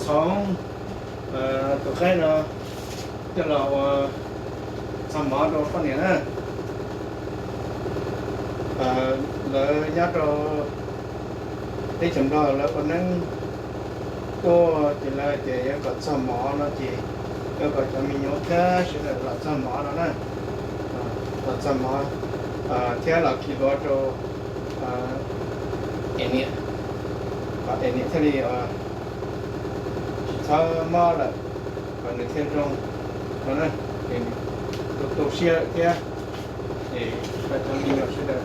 Hov, tus qaib no coj los ua txog mov rau poj niam na. Lawv nyob rau teb chaws Nplog lawv ua neeb tuaj ces lawv tias yuav kom txog mov no ces yuav kom cov me nyuam thiab sawv daws los txog mov no na. Los txog mov thiab los khi hlua rau es niam, kom es niam thiaj li tsis txhob mob lawm, kom nws thiaj zoo no na. Es tu tu siab lawm thiab, es kom cov me nyuam sawv daws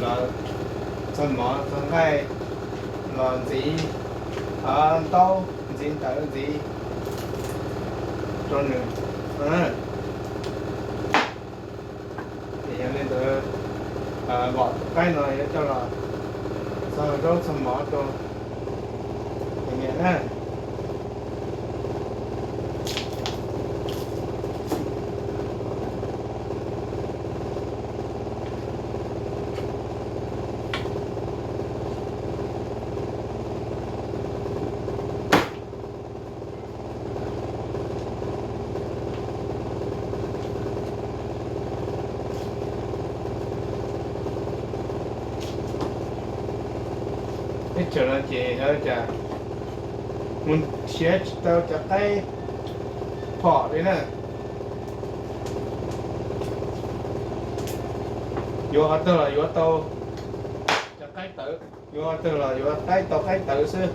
los txog mov txog nqaij los ntxiv ntaub ntxiv ntawv ntxiv rau nws no na. Es yog li ntawd, vom tus qaib no yuav coj los txog zaub txog mov rau es niam na. Teb chaws no ces lawv cas mus nrhiav tsis tau cov qaib phom li na. Yuav qhov twg los yuav tau cov qaib tawv, yuav qhov twg los yuav qaib tau qaib tawv xwb.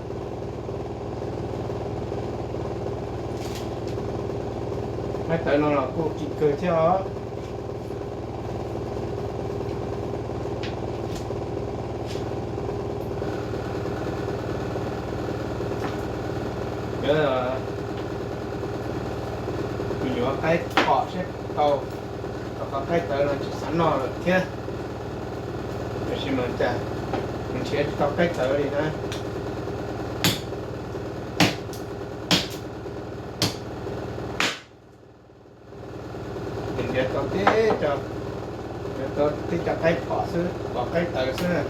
Qaib tawv no los kuj kim kawg thiab os. Yuav, yuav qaib phom seb tau, rau qhov qaib tawv no tsis xav noj lawm thiab. Tiam sis mas cas nrhiav tsis tau qaib tawv li na. Ces nrhiav tau tib co, nrhiav tau tib co qaib phom xwb, pom qaib tawv xwb na.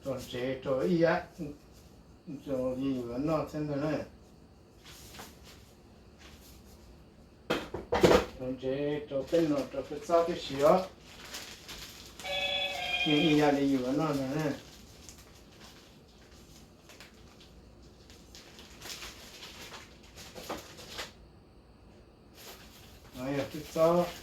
Rau ntsev rau ib yam, rau li yuav noj thiab ntag na. Rau ntsev rau peb no rau peb txob tib si os. Yeej ib yam li yuav noj ntag na. No yog peb txob.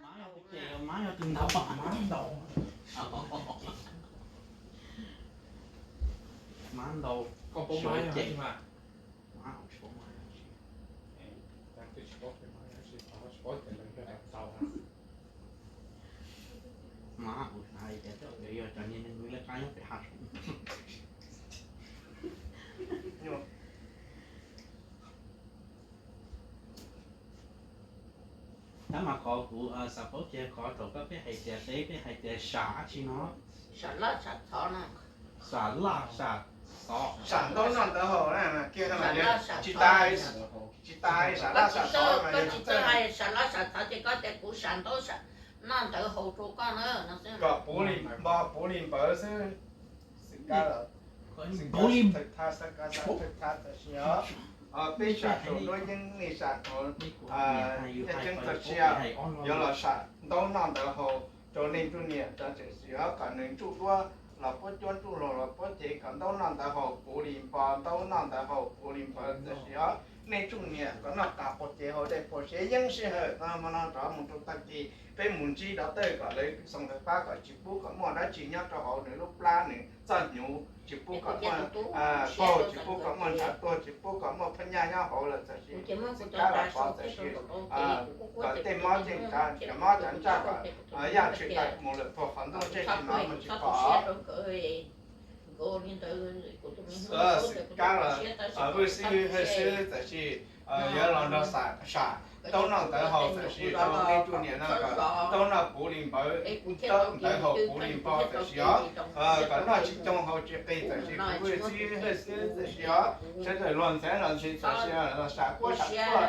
Mab yog tus ces, mab yog tus ntaus pam mab ntaus. Mab ntaus. Koj paub mab yog ces. Mab tsis paub mab. Mab ua hais tias yog cov niag neeg lej qab nyob pem hav zoov. Tab mas qhov kuv xav paub tias qhov thaum koj peb hais tias teb, peb hais tias sam dab tsi no? Sam laj sam txhov no. Sam laj sam txhov. Sam ntaub noj ntawv haus na, kiag no mas tsis tas, tsis tas sam laj sam txhov mas yog tsis txawj hais sam laj sam txhov ces koj tias kuv sam ntaub sam noj ntawv haus rau koj na no xwb. Kom puv li npo puv li npawv xwb. Puv li npawv. Tam sim no peb sam saum nruab yeeb nej sam hauv yaj ceeb txoj sia, yuav los sam ntaub noj ntawv haus rau nej tug niam tam sim no kom nws ntsuj duab los puab cuab ntsuj laug los puab cev kom ntaub noj ntawv haus puv li npo, ntaub noj ntawv haus puv li npawv tam sim no. Nej tug niam kom noj qab puab cev haus dej puab sev yeeb sij hawm no mas no rov mus rau tag kis peb mus ntsib dov tawj kom lawv xoo fais fab kom tsis pub kom muaj dab tsi nyob rau hauv nws lub plab nws txoj hnyuv, tsis pub kom muaj paug, tsis pub kom muaj ntshav tuag, tsis pub kom muaj phab nyaj nyob hauv lawm tam sim no. Tsis kam los pov tam sim no kom tej mob tej ntsaj, cov mob cov ntsaj kom yaj tshwm tawm mus lawm puag qhov ntuj tseg tsis hnov mus tsis pom. Xwm kab los vwj xib hwb tam sim yuav los nrog sam ntaub noj ntawv haus tam sim rau nej tug niam no kom ntaub noj puv li npawv, ntaub ntawv haus puv li npo tam sim os. Kom noj tsis coo haus tsis qis tam sim kuv vwj xib hwb tam sim os. Sawv daws luag ntxeev los ntxhi tam sim los sam kuab sam kuab,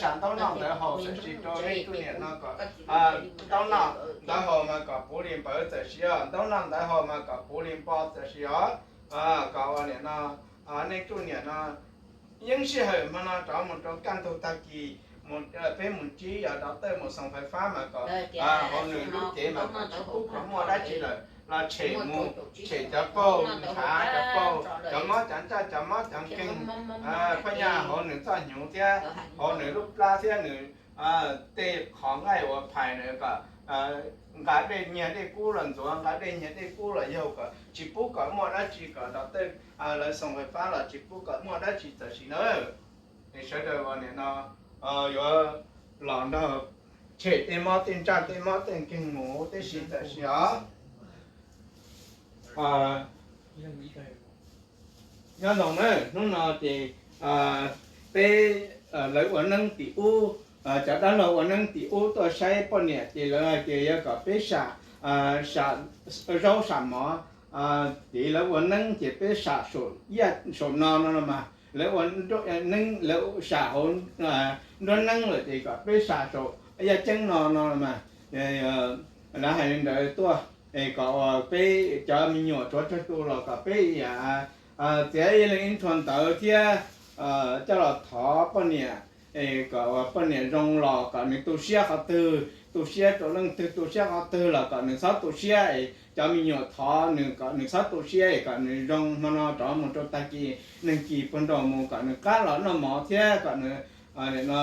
sam ntaub noj ntawv haus tam sim rau nej tug niam no kom ntaub noj ntawv haus mas kom puv li npawv tam sim os, ntaub noj ntawv haus mas kom puv li npo tam sim os. Kom ua niam no, nej tug niam no yeeb sij hawm hmo no rov mus rau kaj ntug tag kis, peb mus ntsib yog dov tawj mus xoo fais fab mas kom hauv nws lub cev mas kom tsis pub kom muaj dab tsi lawm los tshem mus, tshem cov paug ntshav, cov paug, cov mob cov ntsaj cov mob cov nkeeg, phab nyaj hauv nws txoj hnyuv thiab hauv nws lub plab thiab nws tej qhov nqaij uas phais nws kom nqa dej nyiag dej kub los ntxuav, nqa dej nyiag dej kub los yaug, kom tsis pub kom muaj dab tsi kom doctor lawv xoom fais fab los tsis pub kom muaj dab tsi tam sim na. Es sawv daws uas nim no yuav los nrog tshem tej mob tej ntsaj tej mob tej nkeeg mus tib si tam sim os. Nyob zoo na, hnub no ces peb, lawv ua neeb tim ub, cov dab laug ua neeb tim ub tuaj saib poj niam ces lawv hais tias yuav kom peb sam, sam zaub sam mov. Ces lawv ua neeb ces peb sam saum no no los mas, lawv ua neeb lawv sam hauv nruab neeb lawm ces kom peb sam saum yaj ceeb no no los mas. Lawv hais li ntawd tuaj es kom uas peb cov me nyuam tshuav tsawg tus los kom peb yam txiav ib leeg ib nthua ntawv thiab coj los thov poj niam, es kom uas poj niam zoo los kom nws tu siab qhov twg, tu siab rau leej twg, tu siab qhov twg los kom nws txhob tu siab es cov me nyuam thov nws kom nws txhob tu siab es kom nws zoo hmo no rov mus rau tag kis neeg kis puag nraus mus kom nws qab los noj mov thiab kom nws no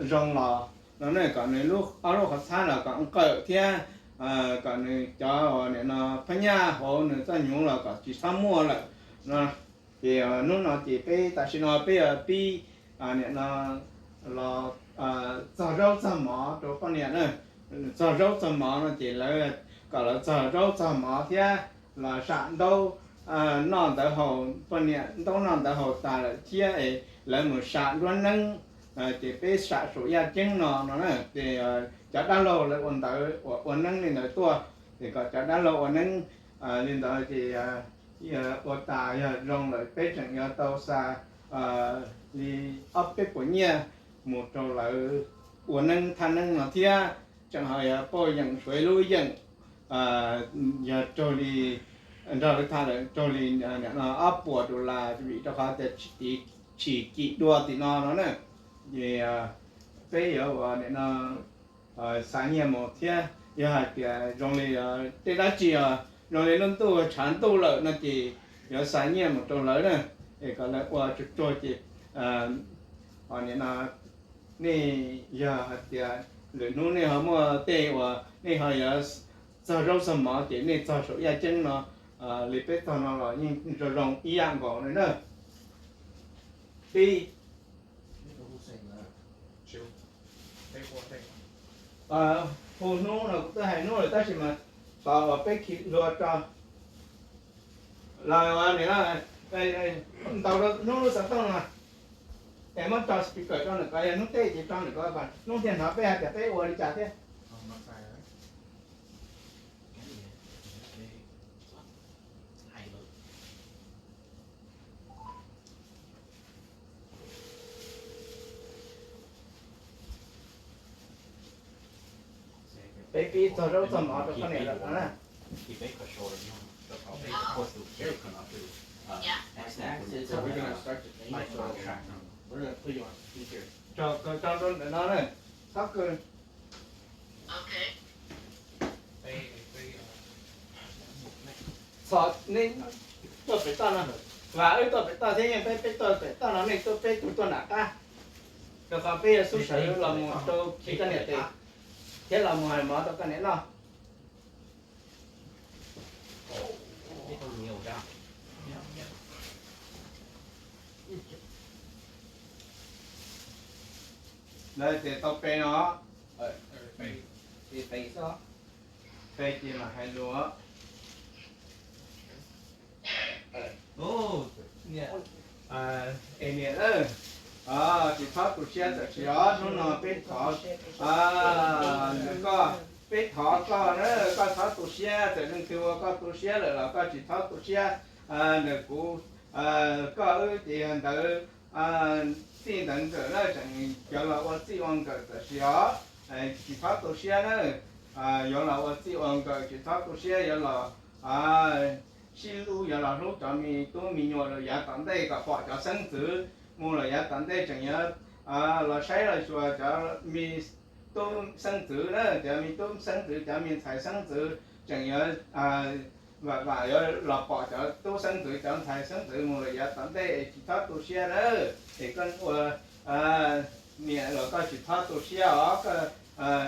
zoo los no ne, kom nws ob lub qhov txhab los kom nqawm thiab kom nws cov uas nim no phab nyaj hauv nws txoj hnyuv los kom tsis txhob muaj lawm no. Ces hnub no ces peb tam sim no peb yuav pib nim no los txog zaub txog mov rau poj niam na. Txog zaub txog mov no ces lawv kom lawv txog zaub txog mov thiab los sam ntaub noj ntawv haus, poj niam ntaub noj ntawv haus tas lawm thiab es lawv mus sam nruab neeb, ces peb sam saum yaj ceeb no no na. Ces cov dab laug lawv ua ntawv uas ua neeb li ntawd tuaj, ces kom cov dab laug ua neeb li ntawd ces ua tas yog zoo lawm peb tseem yuav tau xa li ob peb puas nyiaj mus rau lawv ua neeb thaj neeb no thiab tseem ho yuav pauj yeem suav ib lub yeem yog raug li, nrog lawv tham lawm raug li ob puas dollar vim rau qhov tias tsis kim dua tim no no na. Ces peb yuav ua nim no xa nyiaj mus thiab yog hais tias zoo li tej dab tsi zoo li lub ntuj tshav ntuj lawm no ces yuav xa nyiaj mus rau lawv na, es kom lawv ua tsuag tsuag ces nim no nej yog hais tias lwm hnub nej ho muaj tej uas nej ho yuav txog zaub txog mov ces nej txog saum yaj ceeb no li peb txog no los yeej zoo zoo ib yam nkaus li na. Pib hu hnub no kuv twb hais hnub lawm tab sis mas tos uas peb khi hlua tso los nim no ntaus hnub lub xov tooj no es muab tso speaker rau ntawm ko, yog hnub teb ces tso ntawm ko kom hnub thiaj hnov peb hais tias peb ua li cas thiab. Peb pib txog zaub txog mov rau poj niam lawm no na. Tso kaw tso rau ntawm no na, txhob kaw. Txhom nej tuaj pem toj no, Vam wb tuaj pem toj thiab yeej peb peb tuaj pem toj no, nej tuaj peb tug tuaj nram qab, rau qhov peb yuav xub sawv los mus rau khi koj niam tes thiab los mus hais mov rau koj niam noj. Lawv tias tau pe no, pe ces mam hais lus. Es niam, tsis txhob tu siab tam sim os, hnub no peb thov koj, peb thov koj na, koj txhob tu siab, txawm leej twg ua koj tu siab lawm los koj tsis txhob tu siab. Ntawm kuv, koj wb ces yog ntawv txij ntawv nkawm na, tseem yuav los ua txij ua nkawm tam sim os, tsis txhob tu siab na. Yuav los ua txij ua nkawm tsis txhob tu siab, yuav los sib hlub, yuav los hlub cov me tub me nyuam los yav tom ntej kom pom cov xeeb ntxwv mus, los yav tom ntej tseem yuav los saib los xyuas cov me tub xeeb ntxwv na, cov me tub xeeb ntxwv, cov me ntxhais xeeb ntxwv tseem yuav Vam, vam yuav los pom cov tub xeeb ntxwv cov ntxhais xeeb ntxwv mus lawm yav tom ntej es tsis txhob tu siab nawb. Es koj ua niam los koj tsis txhob tu siab os, koj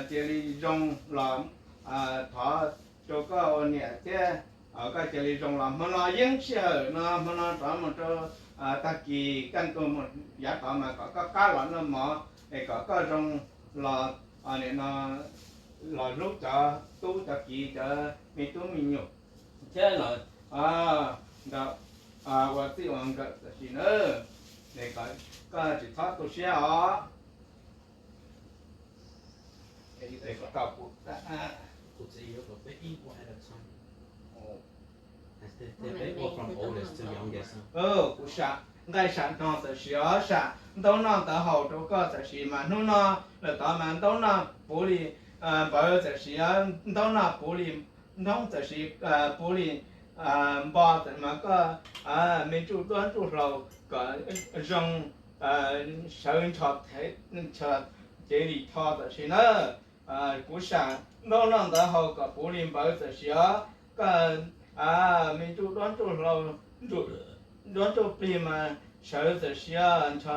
cia li zoo los thov rau koj ua niam thiab. Koj cia li zoo los hmo no yeeb sij hawm no, hmo no rov mus rau tag kis kaj ntug mus yav tod mas kom koj qab los noj mov, es kom koj zoo los, nim no los hlub cov tub cov kiv cov me tub me nyuam thiab los nrog ua txij ua nkawm tam sim na. Koj tsis txhob tu siab os. Kuv sam nqaij sam no txawm sis os, sam ntaub noj ntawv haus rau koj txawm sis mas hnub no lawm tod mas ntaub noj puv li npawv txawm sis os, ntaub noj puv li nthoob txawm sis puv li npo txawm mas koj me ntsuj duab ntsuj hlauv kom zoo sawv ncho cev li tho txawm sis na. Kuv sam ntaub noj ntawv haus kom puv li npawv txawm sis os, koj me ntsuj duab ntsuj hlauv, duab ntsuj plig mas sawv txawm sis os, ncho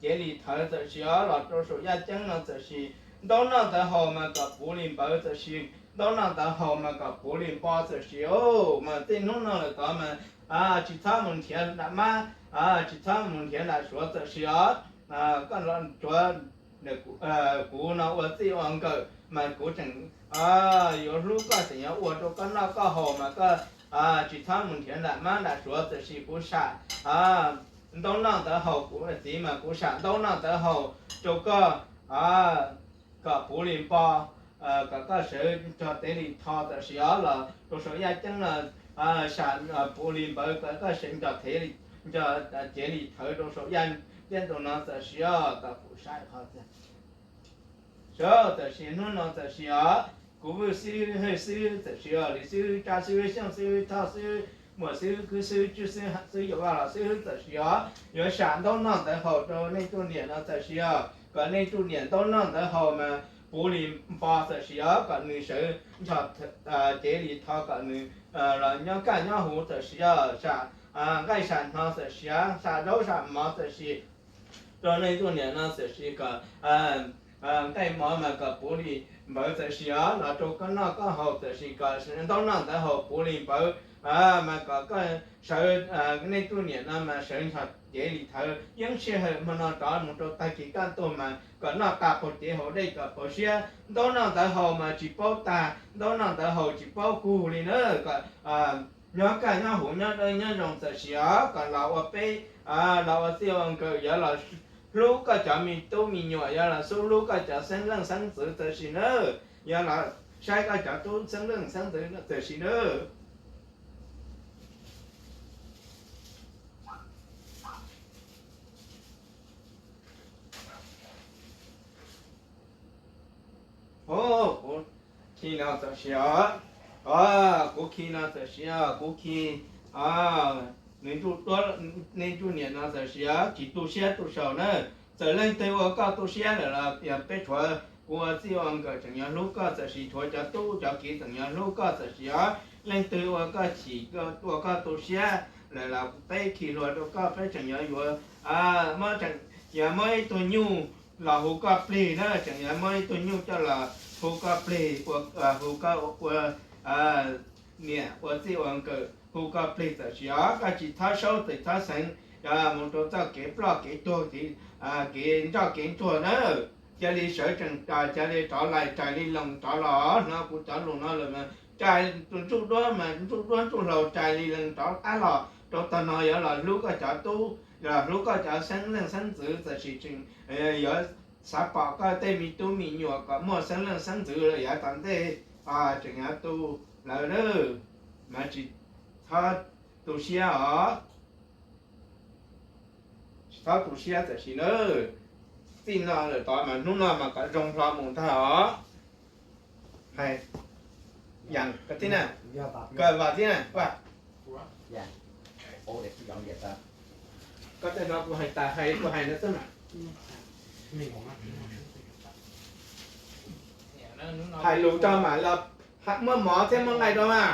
cev li thawv txawm sis os, los rau saum yaj ceeb no txawm sis ntaub noj ntawv haus mas kom puv li npawv txawm sis, ntaub noj ntawv haus mas kom puv li npo txawm sis os. Mas txij hnub no lawm tod mas tsis txhob mus nrhiav nram mab, tsis txhob mus nrhiav nram suav txawm sis os. Koj los tsuav kuv no ua txij ua nkawm mas kuv tseem yuav hlub koj, tseem yuav ua rau koj noj koj haus mas koj tsis txhob mus nrhiav nram mab nram suav txawm sis kuv sam ntaub noj ntawv haus, kuv txiv mas kuv sam ntaub noj ntawv haus rau koj kom puv li npo, kom koj sawv ncho cev li tho txawm sis os, los rau saum yaj ceeb no sam puv li npawv kom koj sawv ncho cev li thawv rau saum yaj ceeb ntug no txawm sis os. Tau kuv sam qhov txawm sis hnub no txawm sis os, kuv Vwj xib hwb, Hwj xib hwb txawm sis os, Lis xib hwb, Tsab xib hwb, Xyooj xib hwb, Thoj xib hwb, Muas xib hwb, Khwb xib hwb, Tswb xib hwb, Xib Yuav Vaj los xib hwb txawm sis os, yuav sam ntaub noj ntawv haus rau nej tug niam no txawm sis os, kom nej tug niam ntaub noj ntawv haus mas puv li npo txawm sis os, kom nws sawv ncho cev li tho kom nws los nyob kaj nyob huv txawm sis os, sam nqaij sam hno txawm sis, sam zaub sam mov txawm sis rau nej tug niam no txawm sis kom nqaij mov mas kom puv li npawv txawm sis os, los rau koj noj koj haus txawm sis kom ntaub noj ntawv haus puv li npawv, mas kom koj sawv, nej tug niam no mas sawv ncho cev li thawv, yeeb sij hawm hmo no rov mus rau tag kis kaj ntug mas kom noj tag paug cev haus dej kom paug siab, ntaub noj ntawv haus mas tsis paub tag, ntaub noj ntawv haus tsis paub kug li na, kom nyob kaj nyob huv nyob dawb nyob zoo txawm sis os, kom los ua peb, los ua txij ua nkawm, yuav los hlub koj cov me tub me nyuam, yuav los xub hlub koj cov xeeb leej xeeb ntxwv txawm sis nawb, yuav los saib koj cov tub xeeb leej xeeb ntxwv txawm sis nawb. Kuv khi no txawm sis os, kuv khi no txawm sis os, kuv khi nws, nej tug niam no txawm sis os, tsis tu siab tu saum na. Txawm leej twg ua koj tu siab lawm los yog peb tshuav kuv ua txij ua nkawm tseem yuav hlub koj txawm sis, tshuav cov tub cov kiv tseem yuav hlub koj txawm sis os. Leej twg ua koj chim, ua koj tu siab lawm los peb khi hlua rau koj, peb tseem yuav yuav, muab, tseem yuav muab ib tug nyuj los hu koj plig na, tseem yuav muab ib tug nyuj coj los hu koj plig, hu koj ua niam ua txij ua nkawm hu koj plig txawm sis os. Koj tsis txhob saub tsis txhob xeev mus rau txoj kev ploj kev tuag, kev nroj kev ntsuag na. Cia li sawv tsees, cia li rov lais rais li loos rov los, hnov kuv cov lus no lawm mas rais tus ntsuj duab mas ntsuj duab ntsuj hlauv rais li loos rov qab los rau tog no, yuav los hlub koj cov tub, los hlub koj cov xeeb leej xeeb ntxwv txawm sis, tseem yuav xav pom koj tej me tub me nyuam kom muaj xeeb leej xeeb ntxwv lawm yav tom ntej, tseem yuav tu lawv na, mas tsis txhob tu siab os. Tsis txhob tu siab txawm sis nawb. Txij no lawm tod mas hnub no mas kom zoo hlo mus ntag os. Hais, Yam, koj tib na, koj vam tib na, koj, koj tej no kuv hais tas hais kuv hais no xwb mas. Hais lus rau mam los muab mov thiab muab nqaij rau mas.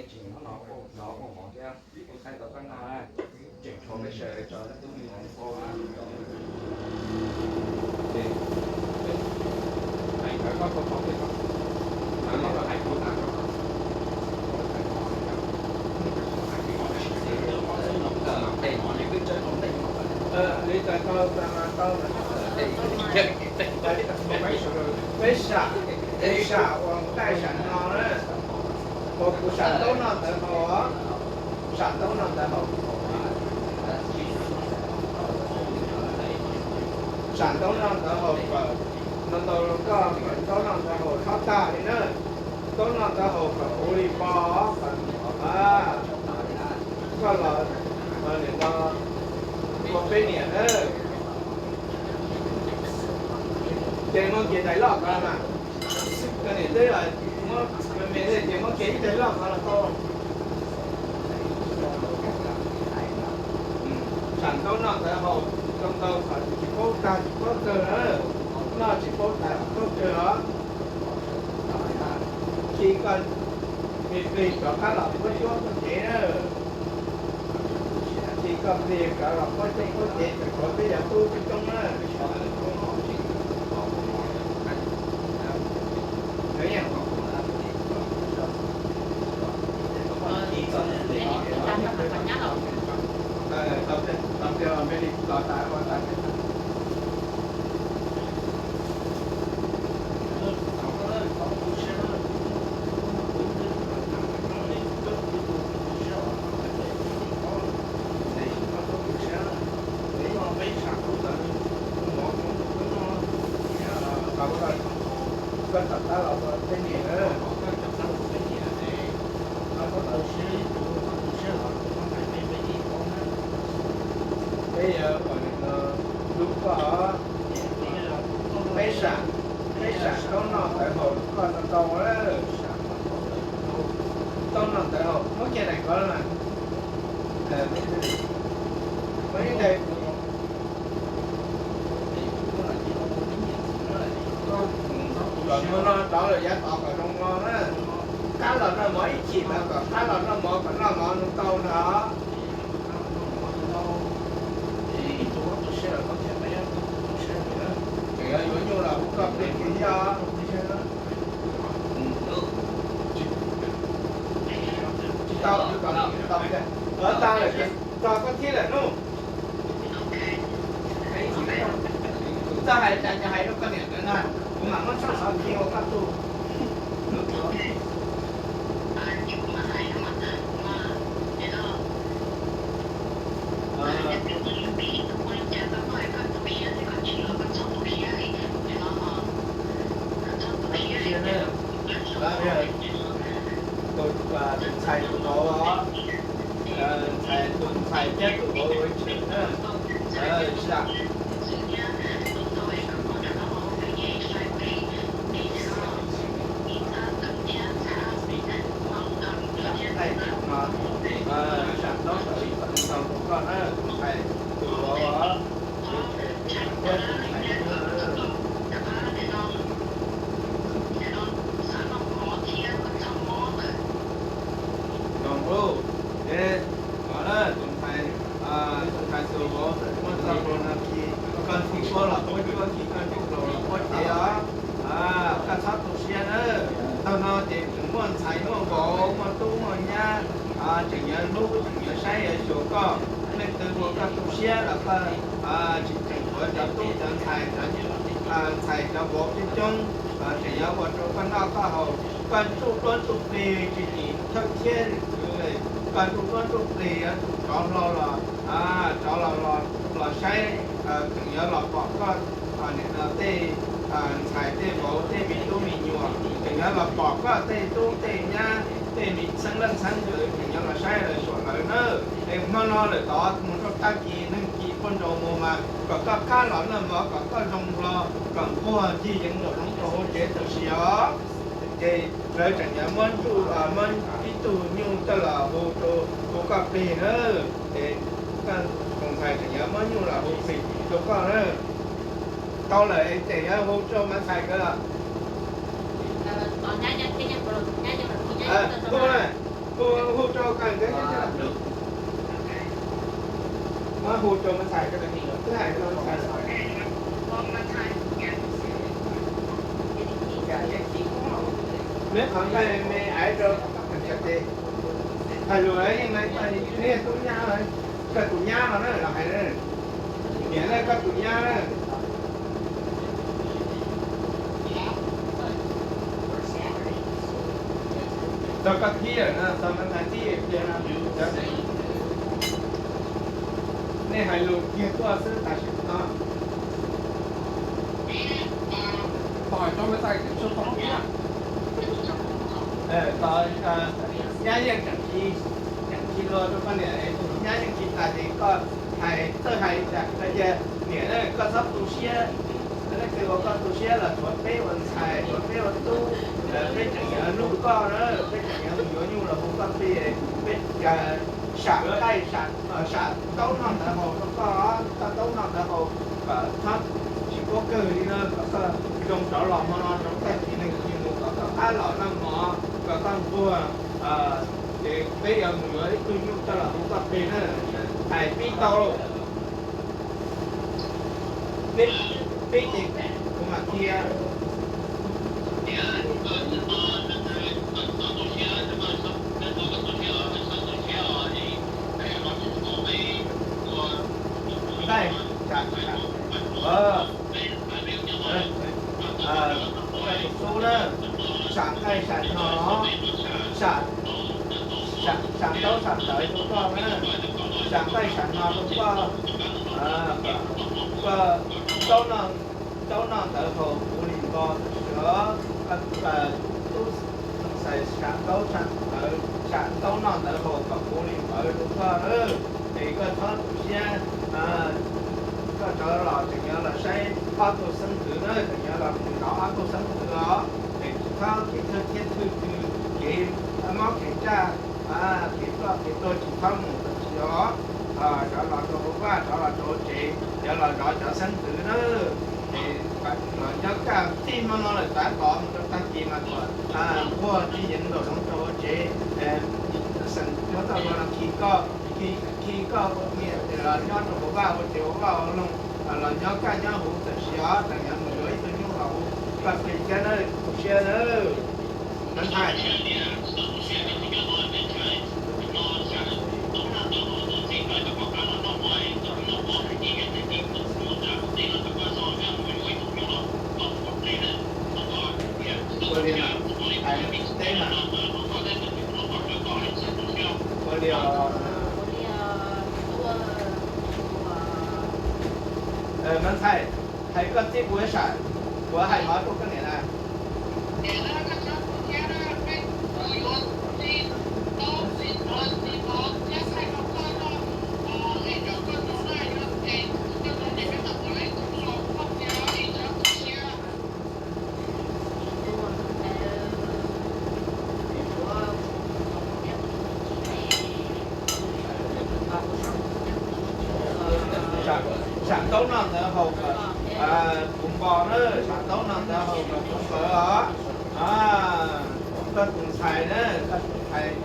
tseem nyob no, nov ua mov thiab, ua thaij tau koj noj na, tseem tshuav peb sawv daws tso leej tub me nyuam ua na. Ces peb Peb sam, peb sam uas nqaij sam no na, uas kuv sam ntaub no ntawd haus, sam ntaub no ntawd haus, sam ntaub no ntawd haus kom, no ntau koj kom ntaub no ntawd haus txhob tag li na, ntaub no ntawd haus kom ua li pos kom koj los nim no ua peb niam na. Ces muab kiag tais loj ko mas, koj niam twb muab me me thiab ces muab kiag ib tais loj ko los tau. Sam ntaub no ntawd haus tau ntau kom tsis paub tag tsis paub kawg na, noj tsis paub tag tsis paub kawg os. Tsis koj me plig rov qab los puab cuab puab cev na, tsis koj plig rov los puab cuab puab cev tseem tshuav peb cov tub coob coob na. Koj rov qab los ua peb niam na. Peb yuav kom nim no hlub koj, peb sam, peb sam ntaub no ntawd haus koj tau ntau lawm. Ntaub no ntawd haus, muab kiag daim ko mas. Muab ib daim, kom hnub no rov lawm yav tod kom zoo no na. Qab los noj mov ib chim mas kom qab los noj mov kom noj mov ntau ntau ntag. Tseem yuav yuav nyuj los hu koj plig kiag thiab. Tsis tau, tsis tau, tsis tau, tag lawm ces txog koj thiab lawm nub. Kuv txawj hais cas ces hais rau koj niam ntawd na, kuv mam muab tshuaj xov khi ua koj tug. Tus ntxhais tus vauv, tus ntxhais thiab tus vauv ua tseem na, sam ntaub no ntau rau koj na, tus ntxhais tus vauv. Zoo lauj, ces tus ntxhais, tus ntxhais tus vauv muaj txoj hlua no ces koj ntxub ua los puab cuab, ces koj ntxub hlua los puab cev os. Koj txhob tu siab na. Tag no ces tseem muaj ntxhais muaj vauv, muaj tub muaj nyab, tseem yuav hlub tseem yuav saib yuav xyuas koj. Leej twg ua koj tu siab los koj tseem tshuav cov tub cov ntxhais, ntxhais cov vauv coob coob, tseem yuav ua rau koj noj koj haus. Koj ntsuj duab ntsuj plig tsis dim thawj thiab, koj ntsuj duab ntsuj plig yuav tsum rov hlo los, rov los, los saib, tseem yuav los pom koj nim no tej ntxhais tej vauv tej me tub me nyuam, tseem yuav los pom koj tej tub tej nyab tej me xeeb leej xeeb ntxwv, tseem yuav los saib lawv xyuas lawv na. Es hmo no lawm tod mus rau tag kis neeg kis puag nraud mus mas kom koj qab los noj mov kom koj zoo hlo, kom nquag ncig yeev nraum zoov rau hauv tsev tam sim os. Ces lawv tseem yuav muab ntsuj, muab ib tug nyuj coj los hu rau, hu koj plig na. Ces tus ntxhais tseem yuav muab nyuj los hu plig rau koj na. Tau lawm es tseem yuav hu rau Maiv Ntxhais nkawd los? Hu na, hu, hu rau koj nkawd. Muab hu rau Maiv Ntxhais, twb hais rau Maiv Ntxhais lawm. Neb qhov nqaij me aiv rau, hais lus yeej, nej tub nyab, koj tus nyab no na, los hais, niam na, koj tus nyab na. Txog koj thib lawm no, txog me ntxhais thib pliag no. Nej hais lus kiag tuaj xwb tam sim no. Nyab yeej tseem tsis, tseem tsis luag rau koj niam, tus nyab yeej tsis tas ces koj hais txawj hais li cas koj cia. Niam na, koj txhob tu siab, leej twg ua koj tu siab los tshuav peb ua ntxhais, tshuav peb ua tub, peb tseem yuav nug koj na, peb tseem yuav mus yuav nyuj los hu koj plig, peb sam nqaij sam taub noj ntawv haus rau koj, koj taub noj ntawv haus kom txhob tsis paub kawg li no, kom koj zoo rov los hmo no rau tag kis neeg tsis mus, kom koj qab los noj mov, kom koj nquag, ces peb yuav mus yuav ib tug nyuj coj los hu koj plig na. Hais pib tau lauj. Peb, peb ces kuv mam qhia. Nqaij, sam, sam, koj tus tub na, sam nqaij sam hno, sam, sam taub sam ntawv rau koj na, sam nqaij sam hno rau koj, koj taub noj, taub noj ntawv haus puv li npo tam sim os. Tub, tub xais sam taub sam ntawv, sam taub noj ntawv haus kom puv li npawv rau koj na. Es koj txhob tu siab, koj rov los tseem yuav los saib ob tug xeeb ntxwv na, tseem yuav los mus nrog ob tug xeeb ntxwv os. Es tsis txhob kev thwj thiab thwj twg, kev mob kev ntsaj, kev ploj kev tuag tsis txhob mus tam sim os. Rov los rau hauv vaj, rov los rau hauv tsev, yuav los zov cov xeeb ntxwv na. Es los nyob kaj txij hmo no lawm tav tom mus rau tag kis mas kom nquag txij yeev ntaus zoov rau hauv tsev. Xeem muab txoj hlua no khi koj, khi, khi koj ua niam los nyob rau hauv vaj ua tsev ua vaj ua loog, los nyob kaj nyob huv tam sim os, tseem yuav mus yuav ib tug nyuj los hu koj plig thiab na, tu siab na. Nab Thaj, ua li hais teb mas, ua li os. Nab Thaj, hais koj txib kuv ib sam, kuv hais hov rau koj niam na. Sam taub noj ntawv haus kom puv npo na, sam taub noj ntawv haus kom puv npawv os. Koj tus ntxhais na, koj tus ntxhais,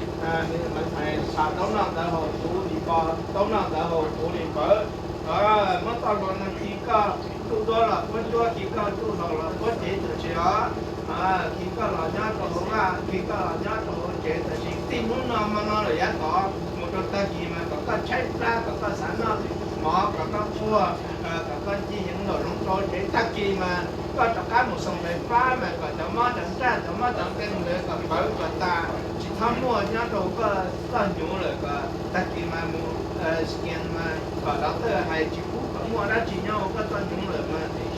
ntxhais sam taub noj ntawv haus puv li npo, taub noj ntawv haus puv li npawv. Muab txoj hlua no khi koj ntuj duab los puab ncuab, khi koj ntuj hlauv los puab cev tam sim os. Khi koj los nyob rau hauv vaj, khi koj los nyob rau hauv tsev tam sim, txij hnub no hmo no lawm yav tod mus rau tag kis mas kom koj tshaib plab, kom koj xav noj mov, kom koj nquag, kom koj ncig yeev ntaus zoov rau hauv tsev. Tag kis mas koj rov qab mus xoo nqe fab mas kom cov mob cov ntsaj, cov mob cov nkeeg ntawd kom npawv kom tas, tsis txhob muaj nyob rau koj txoj hnyuv lawm. Kom tag kis mas mus scan mas kom doctor hais tsis pub kom muaj dab tsi nyob hauv koj txoj hnyuv lawm mas kom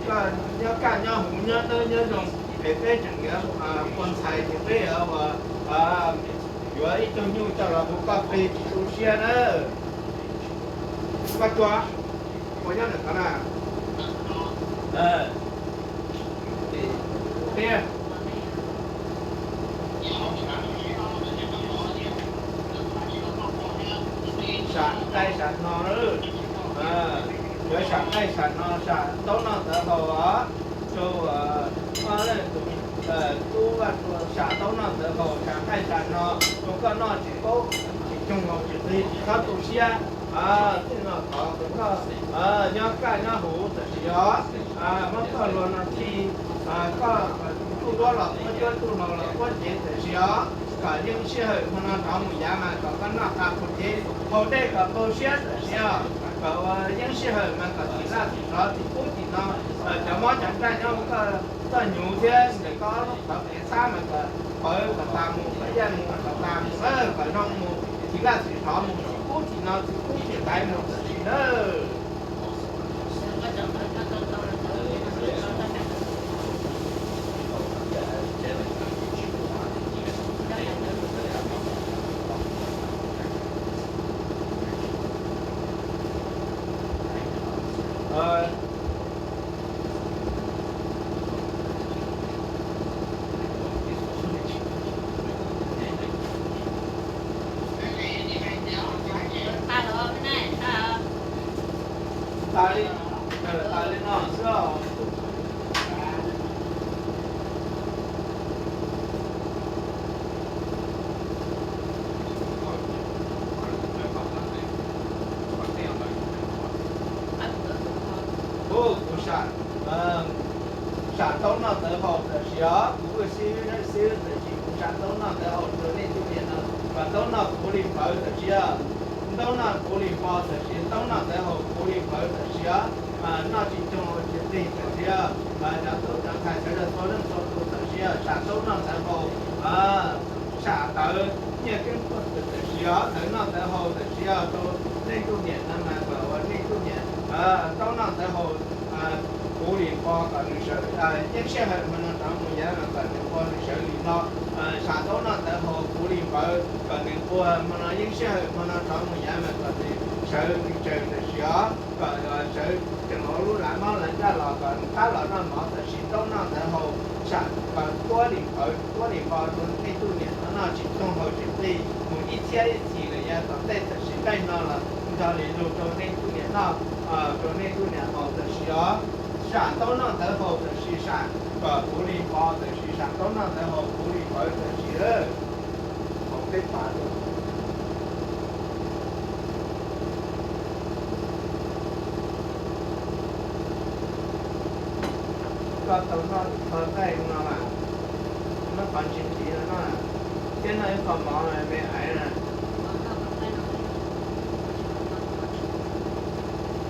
koj nyob kaj nyob huv, nyob dawb nyob zoo. Es peb tseem yuav ua ntxhais ces peb yuav ua, yuav ib tug nyuj coj los hu koj plig, tsis tu siab na. Koj Tsua, ua nyob ntawm qhov na. Peb sam nqaij sam hno na, yuav sam nqaij sam hno, sam taub noj ntawv haus os. Rau tus tub Vaj Tsua, sam taub noj ntawv haus, sam nqaij sam hno rau koj noj tsis paub tsis coog haus tsis qhia, tsis txhob tu siab. Txij no tod kom koj nyob kaj nyob huv tam sim os. Muab txoj hlua no khi koj Tuaj los tuaj cuab, tuaj hlau los tuaj cev tam sim os, kom yeej sij hawm hmo no rov mus yav mas kom koj noj qab qhov cev haus dej kom qaug siab tam sim os, kom ua yeej sij hawm mas kom tim laj tim zov tim ub tim no, cov mob cov ntsaj nyob ua koj txoj hnyuv thiab ntawm koj ob lub qhov kev txhab mas kom pawv kom tas mus, kom yaj mus kom tas mus, kom zoo mus, tim laj tim zov mus tim ub tim no tim ub tim qaiv mus tam sim nawb. Tas li, tas li no xwb os. Kuv sam, sam ntaub noj ntawv haus tam sim os, kuv ua xib hwb, xib hwb tam sim kuv sam ntaub noj ntawv haus rau nej ntuj niam no, kom ntaub noj puv li npawv tam sim os. Ntaub noj puv li npo tam sim, ntaub noj ntawv haus puv li npawv tam sim os. Noj tsis coog haus tsis qig tam sim os. Cov tub cov ntxhais sawv daws txhua leej txhua tus tam sim os, sam ntaub noj ntawv haus, sam ntawv nyiaj keeb puag tam sim os, ntawv noj ntawv haus tam sim os, rau nej ntuj niam no mas kom ua nej ntuj niam, ntaub noj ntawv haus puv li npo kom nws sawv, yeej sij hawm hmo no rov mus yav mas kom nws ua nws sawv li no. Sam ntaub noj ntawv haus puv li npawv kom nws ua hmo no, yeej sij hawm hmo no rov mus yav mas kom nws sawv nws tsawg tam sim os, kom sawv tseem hauv lub lav mob lav ntsaj los kom nws qab los noj mov tam sim. Ntaub noj ntawv haus sam kom tuab li npawv tuab li npo rau nej ntuj niam no, noj tsis coog haus tsis qig mus ib txhiab ib txhis lawm yav tom ntej tam sim nqaij no los nrog li lug rau nej ntuj niam noj, rau nej ntuj niam haus tam sim os. Sam ntaub noj ntawv haus tam sim, sam kom puv li npo tam sim, sam ntaub noj ntawv haus puv li npawv tam sim. Haus peb pas rau. Koj tau noj tau nqaij no mas, noj qhov ntsis ntsis no na, thiab noj ib qho mov me aiv na.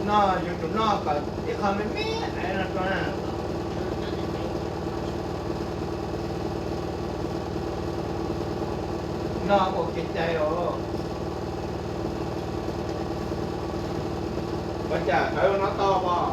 Noj yuav tsum noj kom ib qho me me aiv no rau na. Noj ua kev cai os. Ua cas tawv no tau pom?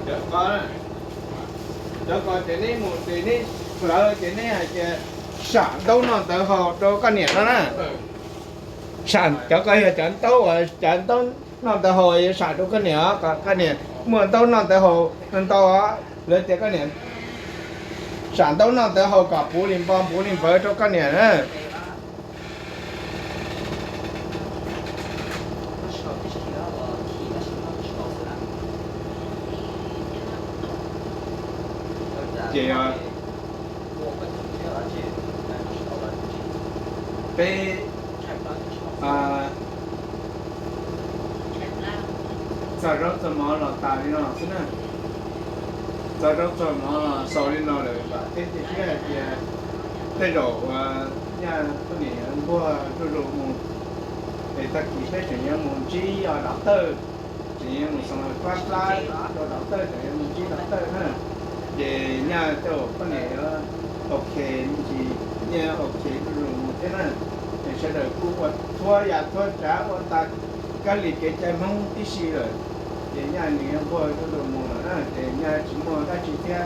Cov ko, cov ko ces neb mus ces neb hlawv ces neb hais tias sam ntaub noj ntawv haus rau koj niam no na. Cov ko yog cov ntaub, cov ntaub noj ntawv haus yuav sam rau koj niam os, kom koj niam muaj ntaub noj ntawv haus ntau os. Lawv tias koj niam sam ntaub noj ntawv haus kom puv li npo puv li npawv rau koj niam na. Ces peb txog zaub txog mov los tas li no xwb na. Txog zaub txog mov los xaus li no lawm, vam thiab cia siab hais tias tej zaum nyaj poj niam yuav nquag zuj zus mus, es tag kis peb tseem yuav mus ntsib os dov tawj, tseem yuav mus xoo plab plab rau dov tawj, tseem yuav mus ntsib dov tawj na. Ces nyaj tej zaum poj niam yuav ok me ntsis, nyaj ok zuj zus mus thiab na. Es sawv daws kuj ua thuab yam thuab tsav ua tas kab li kev cai Hmoob tib si lawm, ces nyaj nws yuav nquag zuj zus mus lawm na, ces nyaj tsis muaj dab tsi thiab.